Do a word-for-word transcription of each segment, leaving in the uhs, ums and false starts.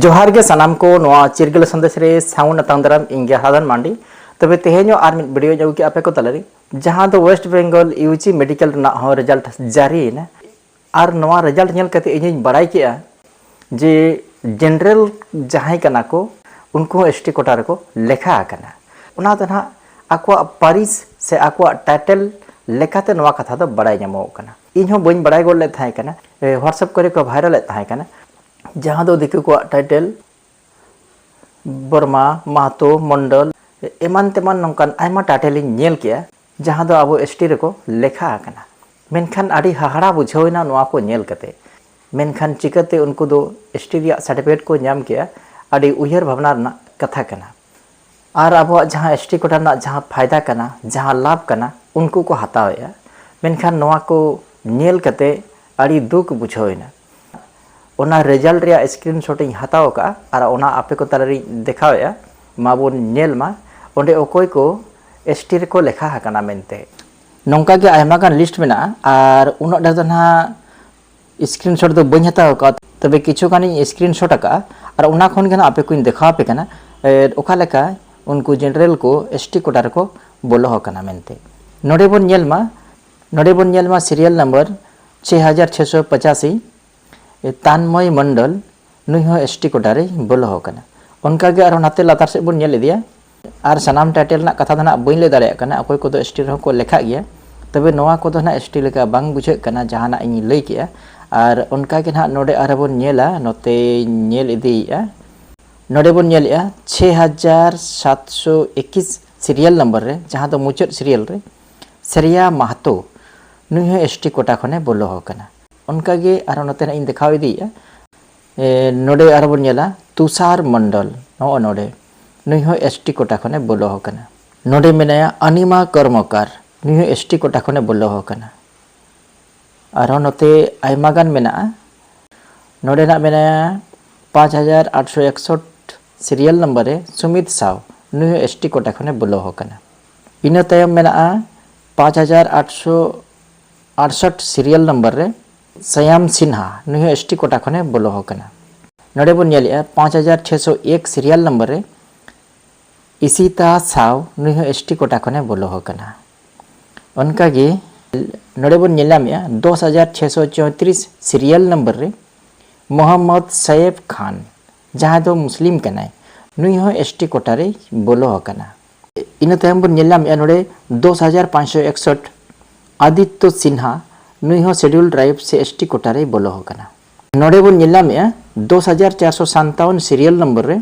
ᱡᱚᱦᱟᱨ ᱜᱮ ᱥᱟᱱᱟᱢ ᱠᱚ, ᱱᱚᱣᱟ ᱪᱤᱨᱜᱟᱹᱞ ᱥᱟᱸᱫᱮᱥ ᱨᱮ ᱥᱟᱹᱜᱩᱱ ᱟᱛᱟᱝ ᱫᱟᱨᱟᱢ᱾ ᱤᱧ ᱜᱮ ᱦᱟᱫᱟᱱ ᱢᱟᱱᱰᱤ᱾ ᱛᱚᱵᱮ ᱛᱮᱦᱮᱧ ᱦᱚᱸ ᱟᱨ ᱢᱤᱫ ᱵᱷᱤᱰᱤᱭᱳᱧ ᱟᱹᱜᱩ ᱠᱮᱫᱟ ᱟᱯᱮ ᱠᱚ ᱛᱟᱞᱟᱨᱮ, ᱡᱟᱦᱟᱸ ᱫᱚ ᱳᱭᱮᱥᱴ ᱵᱮᱝᱜᱚᱞ ᱤᱭᱩᱡᱤ ᱢᱮᱰᱤᱠᱮᱞ ᱨᱮᱱᱟᱜ ᱦᱚᱸ ᱨᱮᱡᱟᱞᱴ ᱡᱟᱹᱨᱤᱭᱮᱱᱟ᱾ ᱟᱨ ᱱᱚᱣᱟ ᱨᱮᱡᱟᱞᱴ ᱧᱮᱞ ᱠᱟᱛᱮ ᱤᱧᱤᱧ ᱵᱟᱲᱟᱭ ᱠᱮᱫᱟ ᱡᱮ ᱡᱮᱱᱟᱨᱮᱞ ᱡᱟᱦᱟᱸᱭ ᱠᱟᱱᱟ ᱠᱚ, ᱩᱱᱠᱩ ᱦᱚᱸ ᱮᱥ ᱴᱤ ᱠᱳᱴᱟ ᱨᱮᱠᱚ ᱞᱮᱠᱷᱟ ᱟᱠᱟᱱᱟ᱾ ᱚᱱᱟ ᱫᱚ ᱱᱟᱦᱟᱜ ᱟᱠᱚᱣᱟᱜ ᱯᱟᱹᱨᱤᱥ ᱥᱮ ᱟᱠᱚᱣᱟᱜ ᱴᱟᱭᱴᱮᱞ ᱞᱮᱠᱟᱛᱮ ᱱᱚᱣᱟ ᱠᱟᱛᱷᱟ ᱫᱚ ᱵᱟᱲᱟᱭ ᱧᱟᱢᱚᱜ ᱠᱟᱱᱟ᱾ ᱤᱧ ᱦᱚᱸ ᱵᱟᱹᱧ ᱵᱟᱲᱟᱭ ᱜᱚᱫ ᱞᱮᱫ ᱛᱟᱦᱮᱸ ᱠᱟᱱᱟ, ᱮ, WhatsApp ᱠᱚᱨᱮ ᱠᱚ ᱵᱷᱟᱭᱨᱟᱞᱮᱫ ᱛᱟᱦᱮᱸ ᱠᱟᱱᱟ, ᱡᱟᱦᱟᱸ ᱫᱚ ᱫᱤᱠᱩ ᱠᱚᱣᱟᱜ ᱴᱟᱭᱴᱮᱞ ᱵᱚᱨᱢᱟ, ᱢᱟᱦᱛᱚ, ᱢᱚᱱᱰᱚᱞ, ᱮᱢᱟᱱ ᱛᱮᱢᱟᱱ ᱱᱚᱝᱠᱟᱱ ᱟᱭᱢᱟ ᱴᱟᱭᱴᱮᱞ ᱤᱧ ᱧᱮᱞ ᱠᱮᱜᱼᱟ, ᱡᱟᱦᱟᱸ ᱫᱚ ᱟᱵᱚ ᱮᱥ ᱴᱤ ᱨᱮᱠᱚ ᱞᱮᱠᱷᱟ ᱟᱠᱟᱱᱟ᱾ ᱢᱮᱱᱠᱷᱟᱱ ᱟᱹᱰᱤ ᱦᱟᱦᱟᱲᱟ ᱵᱩᱡᱷᱟᱹᱣ ᱮᱱᱟ ᱱᱚᱣᱟ ᱠᱚ ᱧᱮᱞ ᱠᱟᱛᱮ᱾ ᱢᱮᱱᱠᱷᱟᱱ ᱪᱤᱠᱟᱹᱛᱮ ᱩᱱᱠᱩ ᱫᱚ ᱮᱥ ᱴᱤ ᱨᱮᱭᱟᱜ ᱥᱟᱨᱴᱤᱯᱷᱤᱠᱮᱴ ᱠᱚ ᱧᱟᱢ ᱠᱮᱜᱼᱟ? ᱟᱹᱰᱤ ᱩᱭᱦᱟᱹᱨ ᱵᱷᱟᱵᱽᱱᱟ ᱨᱮᱱᱟᱜ ᱠᱟᱛᱷᱟ ᱠᱟᱱᱟ᱾ ᱟᱨ ᱟᱵᱚᱣᱟᱜ ᱡᱟᱦᱟᱸ ᱮᱥ ᱴᱤ ᱠᱳᱴᱟ ᱨᱮᱱᱟᱜ ᱡᱟᱦᱟᱸ ᱯᱷᱟᱭᱫᱟ ᱠᱟᱱᱟ, ᱡᱟᱦᱟᱸ ᱞᱟᱵᱷ ᱠᱟᱱᱟ, ᱩᱱᱠᱩ ᱠᱚ ᱦᱟᱛᱟᱣᱮᱫᱼᱟ᱾ ᱢᱮᱱᱠᱷᱟᱱ ᱱᱚᱣᱟ ᱠᱚ ᱧᱮᱞ ᱠᱟᱛᱮ ᱟᱹᱰᱤ ᱫᱩᱠ ᱵᱩᱡᱷᱟᱹᱣ ᱮᱱᱟ᱾ ᱚᱱᱟ ᱨᱮᱡᱟᱞᱴ ᱨᱮᱭᱟᱜ ᱥᱠᱨᱤᱱ ᱥᱚᱴ ᱤᱧ ᱦᱟᱛᱟᱣ ᱟᱠᱟᱫᱼᱟ ᱟᱨ ᱚᱱᱟ ᱟᱯᱮ ᱠᱚ ᱛᱟᱞᱟᱨᱤᱧ ᱫᱮᱠᱷᱟᱣᱮᱫᱼᱟ᱾ ᱢᱟ ᱵᱚᱱ ᱧᱮᱞ ᱢᱟ ᱚᱸᱰᱮ ᱚᱠᱚᱭ ᱠᱚ ᱮᱥ ᱴᱤ ᱨᱮᱠᱚ ᱞᱮᱠᱷᱟ ᱟᱠᱟᱱᱟ ᱢᱮᱱᱛᱮ᱾ ᱱᱚᱝᱠᱟ ᱜᱮ ᱟᱭᱢᱟ ᱜᱟᱱ ᱞᱤᱥᱴ ᱢᱮᱱᱟᱜᱼᱟ ᱟᱨ ᱩᱱᱟᱹᱜ ᱰᱷᱮᱨ ᱫᱚ ᱱᱟᱦᱟᱜ ᱥᱠᱨᱤᱱ ᱥᱚᱴ ᱫᱚ ᱵᱟᱹᱧ ᱦᱟᱛᱟᱣ ᱟᱠᱟᱫᱼᱟ, ᱛᱚᱵᱮ ᱠᱤᱪᱷᱩ ᱜᱟᱱᱤᱧ ᱥᱠᱨᱤᱱ ᱥᱚᱴ ᱟᱠᱟᱫᱼᱟ ᱟᱨ ᱚᱱᱟ ᱠᱷᱚᱱ ᱜᱮ ᱱᱟᱦᱟᱜ ᱟᱯᱮ ᱠᱚᱧ ᱫᱮᱠᱷᱟᱣ ᱟᱯᱮ ᱠᱟᱱᱟ, ᱮ, ᱚᱠᱟ ᱞᱮᱠᱟ ᱩᱱᱠᱩ ᱡᱮᱱᱟᱨᱮᱞ ᱠᱚ ᱮᱥ ᱴᱤ ᱠᱳᱴᱟ ᱨᱮᱠᱚ ᱵᱚᱞᱚ ᱟᱠᱟᱱᱟ ᱢᱮᱱᱛᱮ᱾ ᱱᱚᱰᱮ ᱵᱚᱱ ᱧᱮᱞ ᱢᱟ, ᱱᱚᱰᱮ ᱵᱚᱱ ᱧᱮᱞ ᱢᱟ ᱥᱤᱨᱤᱭᱟᱞ ᱱᱟᱢᱵᱟᱨ ᱪᱷᱮ ᱦᱟᱡᱟᱨ ᱪᱷᱮᱥᱚ ᱯᱚᱪᱟᱥᱤ, ᱮ, ᱛᱟᱱᱢᱚᱭ ᱢᱚᱱᱰᱚᱞ, ᱱᱩᱭ ᱦᱚᱸ ᱮᱥ ᱴᱤ ᱠᱳᱴᱟ ᱨᱮᱭ ᱵᱚᱞᱚ ᱟᱠᱟᱱᱟ᱾ ᱚᱱᱠᱟ ᱜᱮ ᱟᱨᱦᱚᱸ ᱱᱟᱛᱮ ᱞᱟᱛᱟᱨ ᱥᱮᱫ ᱵᱚᱱ ᱧᱮᱞ ᱤᱫᱤᱭᱟ᱾ ᱟᱨ ᱥᱟᱱᱟᱢ ᱴᱟᱭᱴᱮᱞ ᱨᱮᱱᱟᱜ ᱠᱟᱛᱷᱟ ᱫᱚ ᱱᱟᱜ ᱵᱟᱹᱧ ᱞᱟᱹᱭ ᱫᱟᱲᱮᱭᱟᱜ ᱠᱟᱱᱟ, ᱚᱠᱚᱭ ᱠᱚᱫᱚ ᱮᱥ ᱴᱤ ᱨᱮᱦᱚᱸ ᱠᱚ ᱞᱮᱠᱷᱟᱜ ᱜᱮᱭᱟ᱾ ᱛᱚᱵᱮ ᱱᱚᱣᱟ ᱠᱚᱫᱚ ᱱᱟᱜ ᱮᱥ ᱴᱤ ᱞᱮᱠᱟ ᱵᱟᱝ ᱵᱩᱡᱷᱟᱹᱜ ᱠᱟᱱᱟ ᱡᱟᱦᱟᱱᱟᱜ ᱤᱧ ᱞᱟᱹᱭ ᱠᱮᱜᱼᱟ᱾ ᱟᱨ ᱚᱱᱠᱟ ᱜᱮ ᱱᱟᱜ ᱱᱚᱰᱮ ᱟᱨᱦᱚᱸ ᱵᱚᱱ ᱧᱮᱞᱟ, ᱱᱚᱛᱮᱧ ᱧᱮᱞ ᱤᱫᱤᱭᱮᱫᱼᱟ᱾ ᱱᱚᱰᱮ ᱵᱚᱱ ᱧᱮᱞᱮᱫᱼᱟ ᱪᱷᱮ ᱦᱟᱡᱟᱨ ᱥᱟᱛᱥᱚ ᱮᱠᱤᱥ ᱥᱤᱨᱤᱭᱟᱞ ᱱᱟᱢᱵᱟᱨ ᱨᱮ, ᱡᱟᱦᱟᱸ ᱫᱚ ᱢᱩᱪᱟᱹᱫ ᱥᱤᱨᱤᱭᱟᱞ ᱨᱮ, ᱥᱮᱨᱤᱭᱟ ᱢᱟᱦᱛᱚ, ᱱᱩᱭ ᱦᱚᱸ ᱮᱥ ᱴᱤ ᱠᱳᱴᱟ ᱠᱷᱚᱱᱮ ᱵᱚᱞᱚ ᱟᱠᱟᱱᱟ᱾ ᱚᱱᱠᱟ ᱜᱮ ᱟᱨᱦᱚᱸ ᱱᱚᱛᱮ ᱱᱟᱜ ᱤᱧ ᱫᱮᱠᱷᱟᱣ ᱤᱫᱤᱭᱮᱫᱼᱟ᱾ ᱮ, ᱱᱚᱰᱮ ᱟᱨᱦᱚᱸ ᱵᱚᱱ ᱧᱮᱞᱟ ᱛᱩᱥᱟᱨ ᱢᱚᱱᱰᱚᱞ, ᱱᱚᱜᱼᱚ ᱱᱚᱰᱮ, ᱱᱩᱭ ᱦᱚᱸ ᱮᱥ ᱴᱤ ᱠᱳᱴᱟ ᱠᱷᱚᱱᱮ ᱵᱚᱞᱚ ᱟᱠᱟᱱᱟ᱾ ᱱᱚᱰᱮ ᱢᱮᱱᱟᱭᱟ ᱟᱱᱤᱢᱟ ᱠᱚᱨᱢᱚᱠᱟᱨ, ᱱᱩᱭ ᱦᱚᱸ ᱮᱥ ᱴᱤ ᱠᱳᱴᱟ ᱠᱷᱚᱱᱮ ᱵᱚᱞᱚ ᱟᱠᱟᱱᱟ᱾ ᱟᱨᱦᱚᱸ ᱱᱚᱛᱮ ᱟᱭᱢᱟ ᱜᱟᱱ ᱢᱮᱱᱟᱜᱼᱟ᱾ ᱱᱚᱰᱮ ᱱᱟᱜ ᱢᱮᱱᱟᱭᱟ ᱯᱟᱸᱪ ᱦᱟᱡᱟᱨ ᱟᱴᱥᱚ ᱮᱠᱥᱚᱴ ᱥᱤᱨᱤᱭᱟᱞ ᱱᱟᱢᱵᱟᱨ ᱨᱮ ᱥᱩᱢᱤᱛ ᱥᱟᱣ, ᱱᱩᱭ ᱦᱚᱸ ᱮᱥ ᱴᱤ ᱠᱳᱴᱟ ᱠᱷᱚᱱᱮ ᱵᱚᱞᱚ ᱟᱠᱟᱱᱟ᱾ ᱤᱱᱟᱹ ᱛᱟᱭᱚᱢ ᱢᱮᱱᱟᱜᱼᱟ ᱯᱟᱸᱪ ᱦᱟᱡᱟᱨ ᱟᱴᱥᱚ ᱟᱴᱥᱚᱴ ᱥᱤᱨᱤᱭᱟᱞ ᱱᱟᱢᱵᱟᱨ ᱨᱮ ᱥᱟᱭᱟᱢ ᱥᱤᱱᱦᱟ, ᱱᱩᱭ ᱦᱚᱸ ᱮᱥ ᱴᱤ ᱠᱳᱴᱟ ᱠᱷᱚᱱᱮ ᱵᱚᱞᱚ ᱟᱠᱟᱱᱟ᱾ ᱱᱚᱰᱮ ᱵᱚᱱ ᱧᱮᱞᱮᱜᱼᱟ ᱯᱟᱸᱪ ᱦᱟᱡᱟᱨ ᱪᱷᱮᱥᱚ ᱮᱠ ᱥᱤᱨᱤᱭᱟᱞ ᱱᱚᱢᱵᱚᱨ ᱨᱮ ᱤᱥᱤᱛᱟ ᱥᱟᱣ, ᱱᱩᱭ ᱦᱚᱸ ᱮᱥ ᱴᱤ ᱠᱳᱴᱟ ᱠᱷᱚᱱᱮ ᱵᱚᱞᱚ ᱟᱠᱟᱱᱟ᱾ ᱚᱱᱠᱟᱜᱮ ᱱᱚᱰᱮ ᱵᱚᱱ ᱧᱮᱞ ᱧᱟᱢᱮᱜᱼᱟ ᱫᱚᱥ ᱦᱟᱡᱟᱨ ᱪᱷᱮᱥᱚ ᱪᱳᱭᱛᱨᱤᱥ ᱥᱤᱨᱤᱭᱟᱞ ᱱᱚᱢᱵᱚᱨ ᱨᱮ ᱢᱚᱦᱚᱢᱢᱚᱫᱽ ᱥᱟᱭᱮᱵ ᱠᱷᱟᱱ, ᱡᱟᱦᱟᱸᱭ ᱫᱚ ᱢᱩᱥᱞᱤᱢ ᱠᱟᱱᱟᱭ, ᱱᱩᱭ ᱦᱚᱸ ᱮᱥ ᱴᱤ ᱠᱳᱴᱟ ᱨᱮᱭ ᱵᱚᱞᱚ ᱟᱠᱟᱱᱟ᱾ ᱤᱱᱟᱹ ᱛᱟᱭᱚᱢ ᱵᱚᱱ ᱧᱮᱞ ᱧᱟᱢᱮᱜᱼᱟ ᱱᱚᱰᱮ ᱫᱚᱥ ᱦᱟᱡᱟᱨ ᱯᱟᱸᱪᱥᱚ ᱮᱠᱥᱚᱴ ᱟᱫᱤᱛᱛᱚ ᱥᱤᱱᱦᱟ, ᱱᱩᱭ ᱦᱚᱸ ᱥᱮᱰᱤᱭᱩᱞ ᱴᱨᱟᱭᱤᱵᱽ ᱥᱮ ᱮᱥ ᱴᱤ ᱠᱳᱴᱟ ᱨᱮᱭ ᱵᱚᱞᱚ ᱟᱠᱟᱱᱟ᱾ ᱱᱚᱰᱮ ᱵᱚᱱ ᱧᱮᱞ ᱧᱟᱢᱮᱜᱼᱟ ᱫᱚᱥ ᱦᱟᱡᱟᱨ ᱪᱟᱨᱥᱚ ᱥᱟᱱᱛᱟᱣᱚᱱ ᱥᱤᱨᱤᱭᱟᱞ ᱱᱚᱢᱵᱚᱨ ᱨᱮ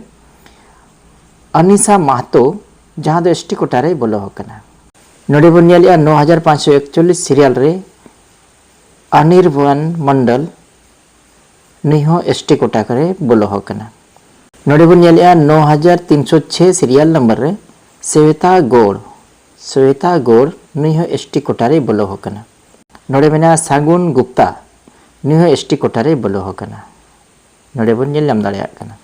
ᱟᱱᱤᱥᱟ ᱢᱟᱦᱛᱚ, ᱡᱟᱦᱟᱸ ᱫᱚ ᱮᱥ ᱴᱤ ᱠᱳᱴᱟ ᱨᱮᱭ ᱵᱚᱞᱚ ᱟᱠᱟᱱᱟ᱾ ᱱᱚᱰᱮ ᱵᱚᱱ ᱧᱮᱞᱮᱜᱼᱟ ᱱᱚ ᱦᱟᱡᱟᱨ ᱯᱟᱸᱪᱥᱚ ᱮᱠᱪᱚᱞᱞᱤᱥ ᱥᱤᱨᱤᱭᱟᱞ ᱨᱮ ᱚᱱᱤᱨᱵᱟᱱ ᱢᱚᱱᱰᱚᱞ, ᱱᱩᱭ ᱦᱚᱸ ᱮᱥ ᱴᱤ ᱠᱳᱴᱟ ᱨᱮᱭ ᱵᱚᱞᱚ ᱟᱠᱟᱱᱟ᱾ ᱱᱚᱰᱮ ᱵᱚᱱ ᱧᱮᱞᱮᱜᱼᱟ ᱱᱚ ᱦᱟᱡᱟᱨ ᱛᱤᱱᱥᱚ ᱪᱷᱮ ᱥᱤᱨᱤᱭᱟᱞ ᱱᱚᱢᱵᱚᱨ ᱨᱮ ᱥᱣᱮᱛᱟ ᱜᱳᱲ, ᱥᱣᱮᱛᱟ ᱜᱳᱲ, ᱱᱩᱭ ᱦᱚᱸ ᱮᱥ ᱴᱤ ᱠᱳᱴᱟ ᱨᱮᱭ ᱵᱚᱞᱚ ᱟᱠᱟᱱᱟ᱾ ᱱᱚᱰᱮ ᱢᱮᱱᱟᱜᱼᱟ ᱥᱟᱜᱩᱱ ᱜᱩᱯᱛᱟ, ᱱᱩᱭ ᱦᱚᱸ ᱮᱥ ᱴᱤ ᱠᱳᱴᱟ ᱨᱮᱭ ᱵᱚᱞᱚ ᱟᱠᱟᱱᱟ᱾ ᱱᱚᱰᱮ ᱵᱚᱱ ᱧᱮᱞ ᱧᱟᱢ ᱫᱟᱲᱮᱭᱟᱜ ᱠᱟᱱᱟ᱾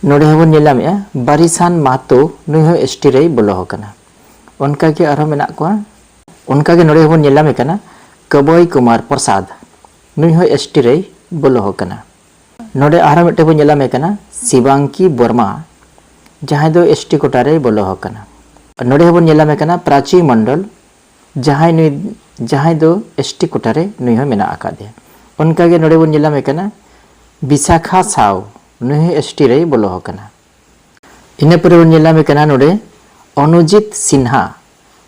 ᱱᱚᱰᱮ ᱦᱚᱸᱵᱚᱱ ᱧᱮᱞ ᱧᱟᱢᱮᱜᱼᱟ ᱵᱟᱨᱤᱥᱟᱱ ᱢᱟᱦᱛᱚ, ᱱᱩᱭ ᱦᱚᱸ ᱮᱥ ᱴᱤ ᱨᱮᱭ ᱵᱚᱞᱚ ᱟᱠᱟᱱᱟ᱾ ᱚᱱᱠᱟᱜᱮ ᱟᱨᱦᱚᱸ ᱢᱮᱱᱟᱜ ᱠᱚᱣᱟ᱾ ᱚᱱᱠᱟᱜᱮ ᱱᱚᱰᱮ ᱦᱚᱸᱵᱚᱱ ᱧᱮᱞ ᱧᱟᱢᱮ ᱠᱟᱱᱟ ᱠᱟᱵᱚᱭ ᱠᱩᱢᱟᱨ ᱯᱨᱚᱥᱟᱫᱽ, ᱱᱩᱭ ᱦᱚᱸ ᱮᱥ ᱴᱤ ᱨᱮᱭ ᱵᱚᱞᱚ ᱟᱠᱟᱱᱟ᱾ ᱱᱚᱰᱮ ᱟᱨᱦᱚᱸ ᱢᱤᱫᱴᱮᱱ ᱵᱚᱱ ᱧᱮᱞ ᱧᱟᱢᱮ ᱠᱟᱱᱟ ᱥᱤᱵᱟᱝᱠᱤ ᱵᱚᱨᱢᱟ, ᱡᱟᱦᱟᱸᱭ ᱫᱚ ᱮᱥ ᱴᱤ ᱠᱳᱴᱟ ᱨᱮᱭ ᱵᱚᱞᱚ ᱟᱠᱟᱱᱟ᱾ ᱱᱚᱰᱮ ᱦᱚᱸᱵᱚᱱ ᱧᱮᱞ ᱧᱟᱢᱮ ᱠᱟᱱᱟ ᱯᱨᱟᱪᱤ ᱢᱚᱱᱰᱚᱞ, ᱡᱟᱦᱟᱸᱭ ᱱᱩᱭ, ᱡᱟᱦᱟᱸᱭ ᱫᱚ ᱮᱥ ᱴᱤ ᱠᱳᱴᱟ ᱨᱮ ᱱᱩᱭ ᱦᱚᱸ ᱢᱮᱱᱟᱜ ᱟᱠᱟᱫᱮᱭᱟ᱾ ᱚᱱᱠᱟᱜᱮ ᱱᱚᱰᱮ ᱵᱚᱱ ᱧᱮᱞ ᱧᱟᱢᱮ ᱠᱟᱱᱟ ᱵᱤᱥᱟᱠᱷᱟ ᱥᱟᱣ, ᱱᱩᱭ ᱦᱚᱸ ᱮᱥ ᱴᱤ ᱨᱮᱭ ᱵᱚᱞᱚ ᱟᱠᱟᱱᱟ᱾ ᱤᱱᱟᱹ ᱯᱚᱨᱮ ᱵᱚᱱ ᱧᱮᱞ ᱧᱟᱢᱮ ᱠᱟᱱᱟ ᱱᱚᱰᱮ ᱚᱱᱩᱡᱤᱛ ᱥᱤᱱᱦᱟ,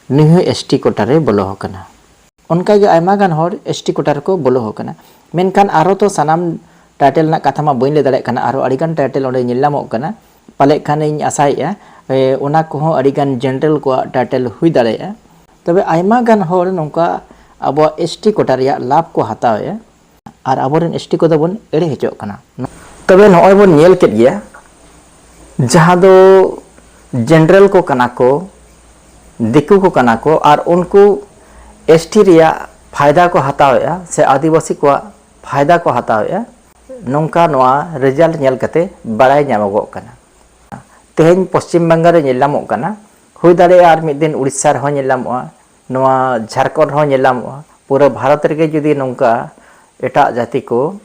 ᱱᱩᱭ ᱦᱚᱸ ᱮᱥ ᱴᱤ ᱠᱳᱴᱟ ᱨᱮ ᱵᱚᱞᱚ ᱟᱠᱟᱱᱟ᱾ ᱚᱱᱠᱟᱜᱮ ᱟᱭᱢᱟ ᱜᱟᱱ ᱦᱚᱲ ᱮᱥ ᱴᱤ ᱠᱳᱴᱟ ᱨᱮᱠᱚ ᱵᱚᱞᱚ ᱟᱠᱟᱱᱟ᱾ ᱢᱮᱱᱠᱷᱟᱱ ᱟᱨᱚ ᱛᱚ ᱥᱟᱱᱟᱢ ᱴᱟᱭᱴᱮᱞ ᱨᱮᱱᱟᱜ ᱠᱟᱛᱷᱟ ᱢᱟ ᱵᱟᱹᱧ ᱞᱟᱹᱭ ᱫᱟᱲᱮᱭᱟᱜ ᱠᱟᱱᱟ, ᱟᱨᱚ ᱟᱹᱰᱤᱜᱟᱱ ᱴᱟᱭᱴᱮᱞ ᱚᱸᱰᱮ ᱧᱮᱞ ᱧᱟᱢᱚᱜ ᱠᱟᱱᱟ᱾ ᱯᱟᱞᱮᱫ ᱠᱷᱟᱱ ᱤᱧ ᱟᱥᱟᱭᱮᱫᱼᱟ, ᱮ, ᱚᱱᱟ ᱠᱚᱦᱚᱸ ᱟᱹᱰᱤᱜᱟᱱ ᱡᱮᱱᱟᱨᱮᱞ ᱠᱚᱣᱟᱜ ᱴᱟᱭᱴᱮᱞ ᱦᱩᱭ ᱫᱟᱲᱮᱭᱟᱜᱼᱟ᱾ ᱛᱚᱵᱮ ᱟᱭᱢᱟ ᱜᱟᱱ ᱦᱚᱲ ᱱᱚᱝᱠᱟ ᱟᱵᱚᱣᱟᱜ ᱮᱥ ᱴᱤ ᱠᱳᱴᱟ ᱨᱮᱭᱟᱜ ᱞᱟᱵᱷ ᱠᱚ ᱦᱟᱛᱟᱣᱮᱫᱼᱟ᱾ ᱟᱨ ᱟᱵᱚᱨᱮᱱ ᱮᱥ ᱴᱤ ᱠᱚᱫᱚ ᱵᱚᱱ ᱮᱲᱮ ᱦᱚᱪᱚᱜ ᱠᱟᱱᱟ᱾ ᱛᱚᱵᱮ ᱱᱚᱜᱼᱚᱭ ᱵᱚᱱ ᱧᱮᱞ ᱠᱮᱫ ᱜᱮᱭᱟ, ᱡᱟᱦᱟᱸ ᱫᱚ ᱡᱮᱱᱟᱨᱮᱞ ᱠᱚ ᱠᱟᱱᱟ ᱠᱚ, ᱫᱤᱠᱩ ᱠᱚ ᱠᱟᱱᱟ ᱠᱚ, ᱟᱨ ᱩᱱᱠᱩ ᱮᱥ ᱴᱤ ᱨᱮᱭᱟᱜ ᱯᱷᱟᱭᱫᱟ ᱠᱚ ᱦᱟᱛᱟᱣᱮᱫᱼᱟ ᱥᱮ ᱟᱹᱫᱤᱵᱟᱹᱥᱤ ᱠᱚᱣᱟᱜ ᱯᱷᱟᱭᱫᱟ ᱠᱚ ᱦᱟᱛᱟᱣᱮᱫᱼᱟ, ᱱᱚᱝᱠᱟ ᱱᱚᱣᱟ ᱨᱮᱡᱟᱞᱴ ᱧᱮᱞ ᱠᱟᱛᱮ ᱵᱟᱲᱟᱭ ᱧᱟᱢᱚᱜᱚᱜ ᱠᱟᱱᱟ᱾ ᱛᱮᱦᱮᱧ ᱯᱚᱥᱪᱤᱢ ᱵᱟᱝᱜᱟᱞ ᱨᱮ ᱧᱮᱞ ᱧᱟᱢᱚᱜ ᱠᱟᱱᱟ, ᱦᱩᱭ ᱫᱟᱲᱮᱭᱟᱜᱼᱟ ᱟᱨ ᱢᱤᱫ ᱫᱤᱱ ᱩᱲᱤᱥᱥᱟ ᱨᱮᱦᱚᱸ ᱧᱮᱞ ᱧᱟᱢᱚᱜᱼᱟ, ᱱᱚᱣᱟ ᱡᱷᱟᱲᱠᱷᱚᱸᱰ ᱨᱮᱦᱚᱸ ᱧᱮᱞ ᱧᱟᱢᱚᱜᱼᱟ᱾ ᱯᱩᱨᱟᱹ ᱵᱷᱟᱨᱚᱛ ᱨᱮᱜᱮ ᱡᱩᱫᱤ ᱱᱚᱝᱠᱟ ᱮᱴᱟᱜ ᱡᱟᱹᱛᱤ ᱠᱚ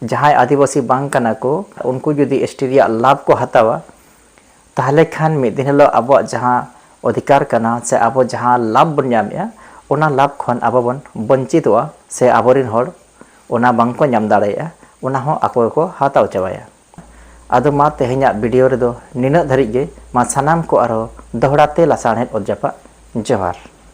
ᱡᱟᱦᱟᱸᱭ ᱟᱹᱫᱤᱵᱟᱹᱥᱤ ᱵᱟᱝ ᱠᱟᱱᱟ ᱠᱚ, ᱩᱱᱠᱩ ᱡᱩᱫᱤ ᱮᱥ ᱴᱤ ᱨᱮᱭᱟᱜ ᱞᱟᱵᱷ ᱠᱚ ᱦᱟᱛᱟᱣᱟ, ᱛᱟᱦᱚᱞᱮ ᱠᱷᱟᱱ ᱢᱤᱫ ᱫᱤᱱ ᱦᱤᱞᱳᱜ ᱟᱵᱚᱣᱟᱜ ᱡᱟᱦᱟᱸ ᱚᱫᱷᱤᱠᱟᱨ ᱠᱟᱱᱟ ᱥᱮ ᱟᱵᱚ ᱡᱟᱦᱟᱸ ᱞᱟᱵᱷ ᱵᱚᱱ ᱧᱟᱢᱮᱜᱼᱟ, ᱚᱱᱟ ᱞᱟᱵᱷ ᱠᱷᱚᱱ ᱟᱵᱚ ᱵᱚᱱ ᱵᱚᱧᱪᱤᱛᱚᱜᱼᱟ ᱥᱮ ᱟᱵᱚᱨᱮᱱ ᱦᱚᱲ ᱚᱱᱟ ᱵᱟᱝ ᱠᱚ ᱧᱟᱢ ᱫᱟᱲᱮᱭᱟᱜᱼᱟ, ᱚᱱᱟ ᱦᱚᱸ ᱟᱠᱚ ᱜᱮᱠᱚ ᱦᱟᱛᱟᱣ ᱪᱟᱵᱟᱭᱟ᱾ ᱟᱫᱚ ᱢᱟ ᱛᱮᱦᱮᱧᱟᱜ ᱵᱷᱤᱰᱤᱭᱳ ᱨᱮᱫᱚ ᱱᱤᱱᱟᱹᱜ ᱫᱷᱟᱹᱨᱤᱡ ᱜᱮ᱾ ᱢᱟ ᱥᱟᱱᱟᱢ ᱠᱚ ᱟᱨᱦᱚᱸ ᱫᱚᱦᱲᱟ ᱛᱮ ᱞᱟᱥᱟᱲᱦᱮᱫ ᱚᱛ ᱡᱟᱯᱟᱜ ᱡᱚᱦᱟᱨ᱾